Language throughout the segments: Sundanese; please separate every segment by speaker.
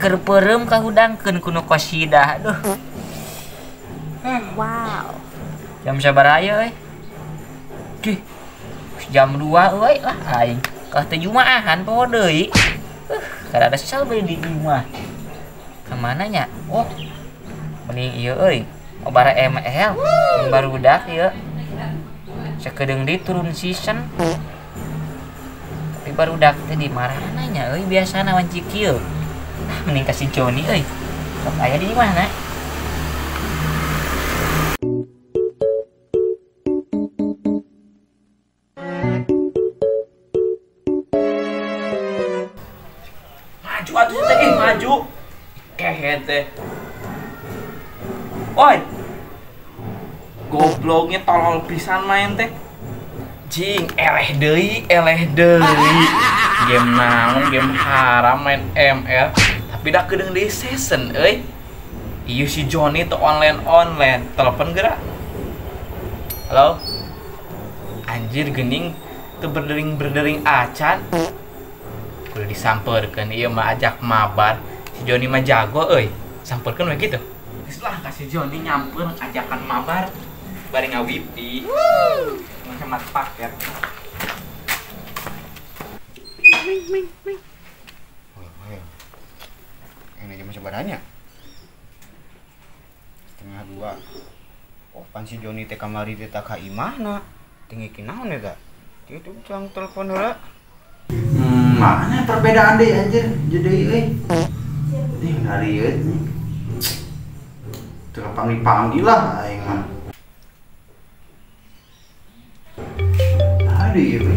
Speaker 1: Keur peureum kahudangkeun ku nu qasidah. Aduh.
Speaker 2: Wow.
Speaker 1: Jam sabaraha ieu euy? Dih. Jam 2 euy lah aing. Kalah teu jumaahan poho deui. Kada ada sesal beli di imah. Kemana nya? Oh. Mending ieu euy. Obara ML barudak ieu. Sakedeung deui turun season. Tapi barudak teh di marana nya euy biasana wanci kieu. Ah, mending kasih Joni euy. Sok aya di mana?
Speaker 3: Maju atuh teh, maju. Kehed teh. Oi. Gobloknya tolol pisan main teh. Jing, eleh deui, eleh deui. Game naon, game haram main ML. Tapi dah kedeung deui season euy. Ieu si Joni teu online-online. Telepon geura. Halo. Anjir geuning teu berdering-berdering acan. Kudu disampeurkeun ieu mah ajak mabar. Si Joni mah jago euy. Sampeurkeun we kitu. Geus lah kasih Joni nyamper ajakan mabar bari ngawipi. Hemat paket.
Speaker 4: Ming ming. Ini jam sebenarnya 1:30. Oh, pan si Joni teh kamari teh ka imahna. Tinggi kinaon eta? Kitu jang telepon heula.
Speaker 5: Mana perbedaan deh anjir jadi euy. Ih, ngarieut nih. Teu panggil-panggil lah aing mah. Aduh ieu.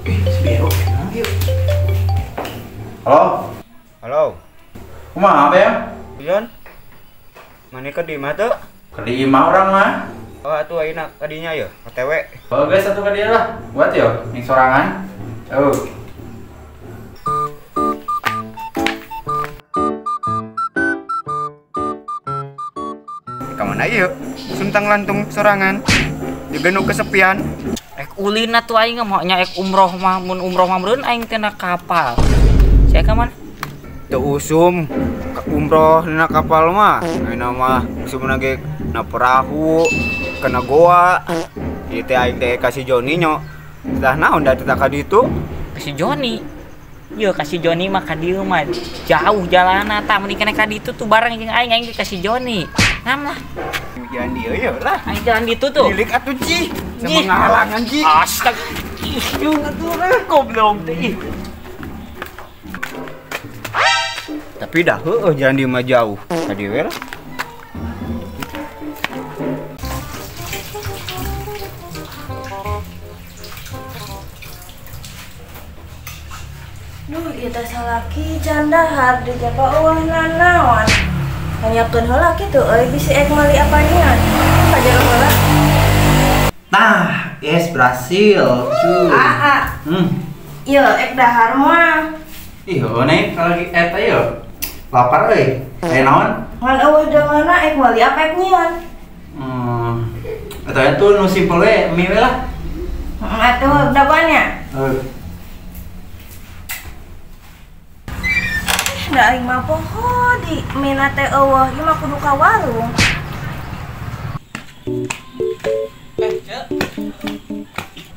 Speaker 5: Si Bero kenal ieu. Halo.
Speaker 4: Halo.
Speaker 5: Kumaha Bel?
Speaker 4: Ion. Mane ka di imah teu?
Speaker 5: Ka di imah urang mah.
Speaker 4: Oh, atuh ayeuna ka dinya yeuh, OTW.
Speaker 5: Oh, guys, atuh ka dieu lah. Buat yo, ning sorangan. Oh.
Speaker 4: Ka mana ieu? Suntang lantung sorangan. Juga nu kesepian.
Speaker 1: Ek ulin atuh aing mah nya ek umroh mah mun umroh mah meureun aing teh na kapal. Saya ka mana?
Speaker 4: Teu usum ka umroh na kapal mah. Ayeuna mah usumna ge na perahu, kana goa. Ieu teh aing teh ka si Joni nyo. Tah naon da teh ka ditu?
Speaker 1: Ka si Joni. Ieu ka si Joni mah ka dieu mah jauh jalanna tah mending kana ka ditu tuh bareng jeung aing aing ka si Joni. Nam lah.
Speaker 4: Jalan dieu ye lah.
Speaker 1: Aing jalan ditu tuh.
Speaker 4: Milik atuh Ci. Sama ngahalangan Ci.
Speaker 1: Astaga. Ih, jeung atuh goblok teh ih.
Speaker 4: Tapi dah heueuh jalan dieu mah jauh. Ka dieu we lah.
Speaker 2: Duh, ieu teh salaki jandahar di jaba eueuh nanaon. Tanyakeun heula kitu euy bisi ek meuli apanya. Kajeun heula.
Speaker 5: Nah, yes berhasil, cuy.
Speaker 2: Aa. Ieu ek dahar mah.
Speaker 5: Ih, heueuh nih kalau lagi eta ieu. Lapar euy. Aya naon?
Speaker 2: Ngan eueuh deungeunna ek meuli apa ek nyieun?
Speaker 5: Eta tuh nu simpel we, mie we lah.
Speaker 2: Heeh, atuh dagoannya.
Speaker 5: Heuh.
Speaker 2: Da aing mah poho di mina teh eueuh, ieu mah kudu ka warung.
Speaker 3: Cek.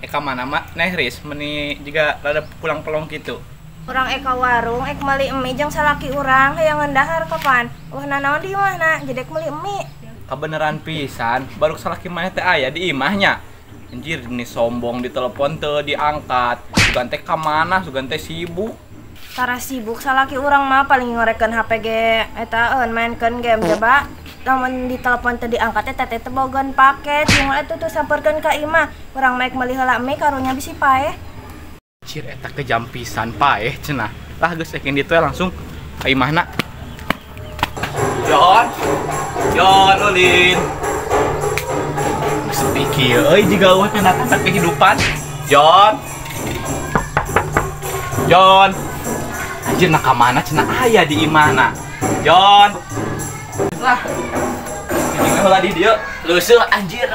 Speaker 3: Ka mana mah neh Ris meni jiga rada pulang pelong kitu.
Speaker 2: Urang ek ka warung ek meuli mie jeung salaki urang hayang dahar kapan. Eueuh nanaon di imahna jadi ek meuli mie.
Speaker 3: Kabeneran pisan, baru salaki maneh teh aya di imahnya. Anjir ini sombong di telepon teu diangkat. Sugan teh ka mana? Sugan teh sibuk.
Speaker 2: Tara sibuk salaki urang mah paling ngorekeun HP ge eta eun mainkeun game coba. Lamun ditelepon teu diangkat teh teh teh bogan paket jeung atuh tuh samperkeun ka imah. Urang mah ek meuli heula mie karunya bisi paeh.
Speaker 3: Cir eta kejam pisan paeh cenah. Lah geus ekin ditu langsung ka imahna. Jon. Jon ulin. Sepi kieu euy jiga eueuh kana kehidupan. Jon. Jon. Anjir nak ka mana cenah aya di imahna. Jon. Lah. Ini heula di dieu. Leuseul anjir.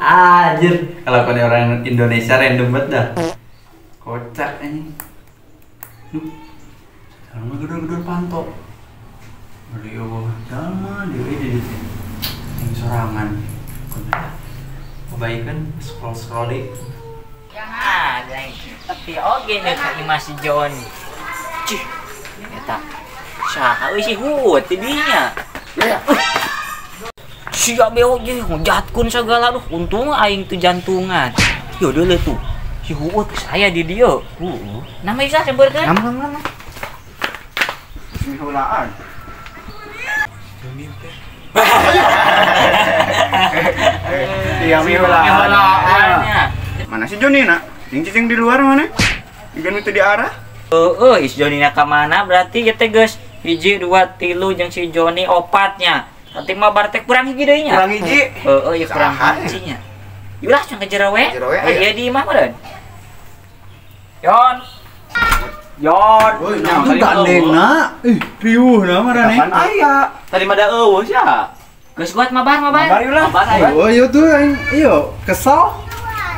Speaker 5: Anjir, kalau kau orang Indonesia random banget dah. Kocak anjing. Duh. Sekarang mah gedor-gedor panto. Beli eueuh jalma deui di dieu. Yang sorangan. Kebaikan scroll-scroll deui.
Speaker 1: Ya, guys. Tapi oge nih ka imah si Joni. Cih. Eta. Saha euy si Huut ti dinya. Sia beo jeung ngajahatkeun sagala duh untung aing teu jantungan. Yo deuleu tuh. Si Huut saya di dieu. Heeh. Nama isa sampeurkeun?
Speaker 4: Nam. Miheulaan. Iya miheulaan. Mana si Joni nak? Yang cicing di luar mana? Ikan itu di arah?
Speaker 1: Heeh, is Joni na ka mana berarti ieu teh geus 1 2 3 jeung si Joni opatnya. Nanti mah bartek kurang hiji deui nya.
Speaker 4: Kurang hiji.
Speaker 1: Heeh, ieu kurang hiji nya. Yulah cang ke jero we. Ieu di imah meureun. Yon. Yon.
Speaker 5: Woi, itu gandengna. Ih, riuh na marane.
Speaker 4: Kapan aya?
Speaker 3: Tadi mah da eueuh sia.
Speaker 1: Geus kuat mabar.
Speaker 4: Mabar yulah.
Speaker 5: Oh, iya tuh aing iyo kesel.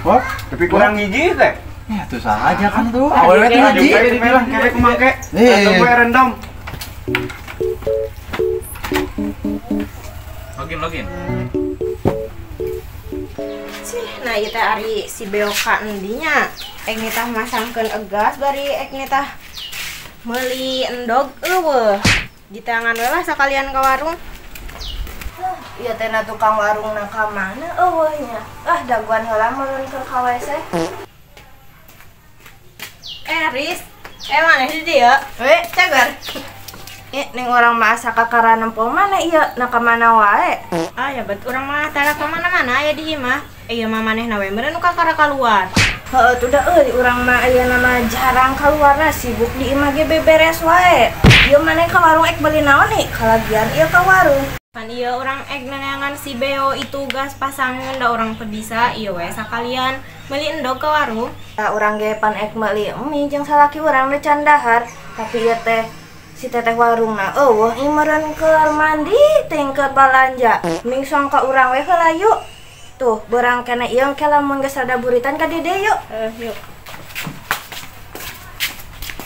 Speaker 5: Wah,
Speaker 4: tapi kurang hiji teh.
Speaker 5: Ya tuh saja kan tuh. Awewe teh hiji.
Speaker 4: Merah kere kumangke. Atau gue random.
Speaker 3: Login.
Speaker 2: Cih, nah ieu teh ari si Beoka endinya. Ek nitah masangkeun egas bari ek nitah meuli endog eueuh. Di tangan we lah sakalian ka warung. Ieu teh na tukang warungna ka mana eueuh nya. Ah daguan heula meureun keur ka WC. Riz, mana sih dia? Cagar. Neng orang mah asa kakara nempo mana ieu na ka mana wae.
Speaker 6: Ah ya bet urang mah tara ka mana-mana aya di imah. Ieu mah manehna we meureun nu kakara kaluar.
Speaker 2: Heueuh tuh da euy urang mah ayeuna mah jarang kaluarna sibuk di imah ge beberes wae. Ieu maneh ka warung ek beuli naon nih? Kalagian ieu ka warung.
Speaker 6: Pan ieu urang ek neneangan si Beo itu gas pasangan da urang teu bisa ieu we sakalian meuli endog ka warung.
Speaker 2: Tah urang ge pan ek meuli mie jeung salaki urang teh can dahar, tapi ieu teh si teteh warungna eueuh ieu meureun keur mandi teh keur balanja. Mingsong ka urang we heula yuk. Tuh, beurang keneh ieu engke lamun geus rada buritan ka dieu yuk.
Speaker 6: Yuk.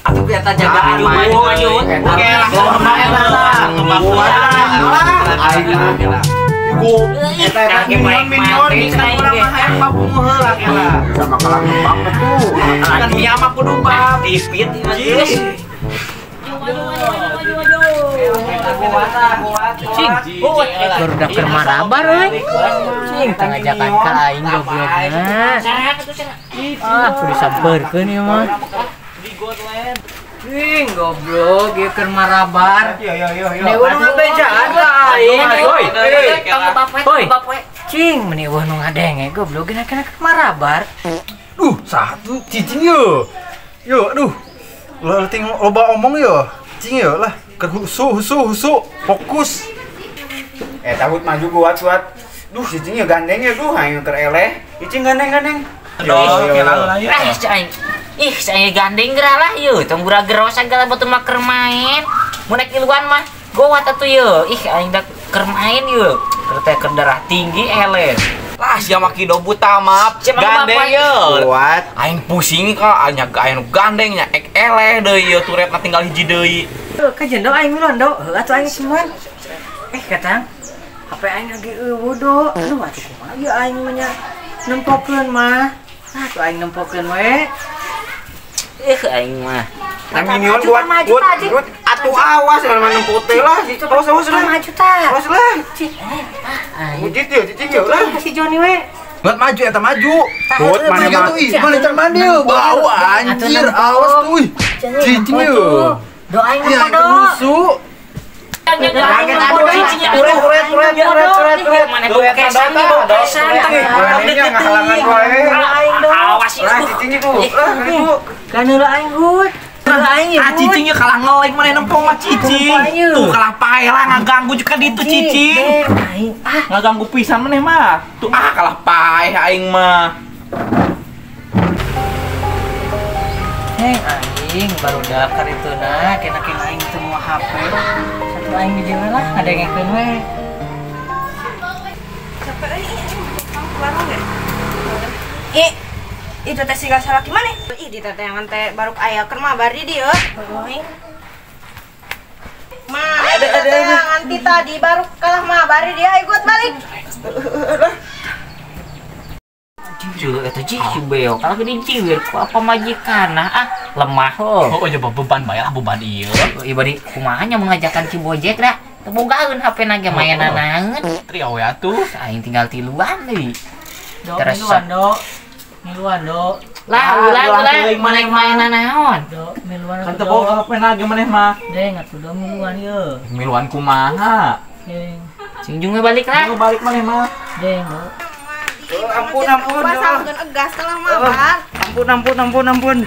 Speaker 3: Atuh eta jagaan maju. Oke lah,
Speaker 4: Eta minion kan urang mah hayang papunguh heula kela. Sama kalah nembak tuh.
Speaker 3: Kan mia mah kudu bab. Dipit ieu geus.
Speaker 1: Cing, baru daftar marabar euy. Cing, teu ngajakan ka aing goblokna. Ah, kudu disampeurkeun ieu mah. Cing, goblok ieu keur marabar.
Speaker 4: Yo yo yo.
Speaker 1: Meni eueuh nu ngabejaan ka aing. Hoi. Cing, meni eueuh nu ngadenge goblok geuna kana keur marabar.
Speaker 5: Duh, satu cicing yo. Yo, aduh. Lah ting loba omong yo. Cing yo lah. Keur husu fokus.
Speaker 4: Takut maju kuat. Duh, cicing yo gandeng ya duh, aing keur eleh. Cicing gandeng-gandeng.
Speaker 1: Aing. Ih, saya gandeng geura lah yeuh, tong gura-gero sagala batur mah keur main. Mun naik iluan mah gowat atuh yeuh. Ih, aing da keur main yeuh. Keur teh keur darah tinggi eleh.
Speaker 3: Lah sia mah kido buta mah gandeng yeuh.
Speaker 4: Kuat.
Speaker 3: Aing pusing ka anya aya nu gandeng nya ek eleh deui yeuh turetna tinggal hiji deui.
Speaker 1: Ka jendo aing miluan do. Heuh atuh aing semuan. Katang. HP aing lagi eueuh do. Aduh atuh kumaha ieu aing mah nya nempokeun mah. Ah, tuh aing nempokeun we. Aing mah.
Speaker 4: Minion kuat. Atuh awas lamun nempo teh lah. Awas awas lah.
Speaker 2: Maju tah.
Speaker 4: Awas lah.
Speaker 1: Aing.
Speaker 4: Mujit yo cicing yo lah.
Speaker 1: Si Joni we.
Speaker 5: Buat maju eta maju.
Speaker 4: Tut mana mah.
Speaker 5: Tuh ih, mana can mandi bau anjir. Awas tuh ih. Cicing yo.
Speaker 1: Do aing
Speaker 5: mah do. Musuh.
Speaker 3: Cicingnya kalah ngelek mana nempong mah cicing. Tuh kalah pae lah ngaganggu juga ditu cicing. Ngaganggu pisan maneh mah. Tuh ah kalah pae aing mah.
Speaker 1: Heng aing baru dakar itu nah kena-kena aing semua HP. Satu aing di lah ada yang ngekeun we.
Speaker 2: Capek euy, warung ge. Ih, itu teh siga salaki maneh.
Speaker 6: Ih, di teteangan teh baruk aya keur mabar di dieu.
Speaker 2: Euy.
Speaker 6: Mana di teteangan ti tadi baruk kalah mabar di dieu ayo gut balik.
Speaker 1: Cuy, eta si Beo kalau gede ciwir ku apa majikan ah lemah heuh.
Speaker 3: Oh, coba beban bae lah beban ieu.
Speaker 1: Ieu bari kumaha nya mengajakan si Bojek da. Teu bogaeun HP na ge mainan naeun.
Speaker 3: Trio we atuh.
Speaker 1: Aing tinggal tiluan deui.
Speaker 7: Do, miluan do. Miluan do.
Speaker 1: Lah ulah ulah maneh mainan naon.
Speaker 7: Do, miluan
Speaker 3: kan teu boga HP na ge maneh mah.
Speaker 7: Deng atuh do miluan ieu.
Speaker 3: Miluan kumaha?
Speaker 7: Deng.
Speaker 1: Sing jung we balik lah.
Speaker 3: Jung balik maneh mah.
Speaker 7: Deng do.
Speaker 4: Ampun ampun.
Speaker 6: Pasangkeun egas kalah mabar.
Speaker 4: Ampun ampun ampun ampun.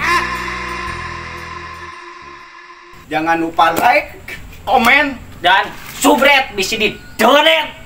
Speaker 4: Jangan lupa like, komen,
Speaker 1: dan subscribe bisi di donet.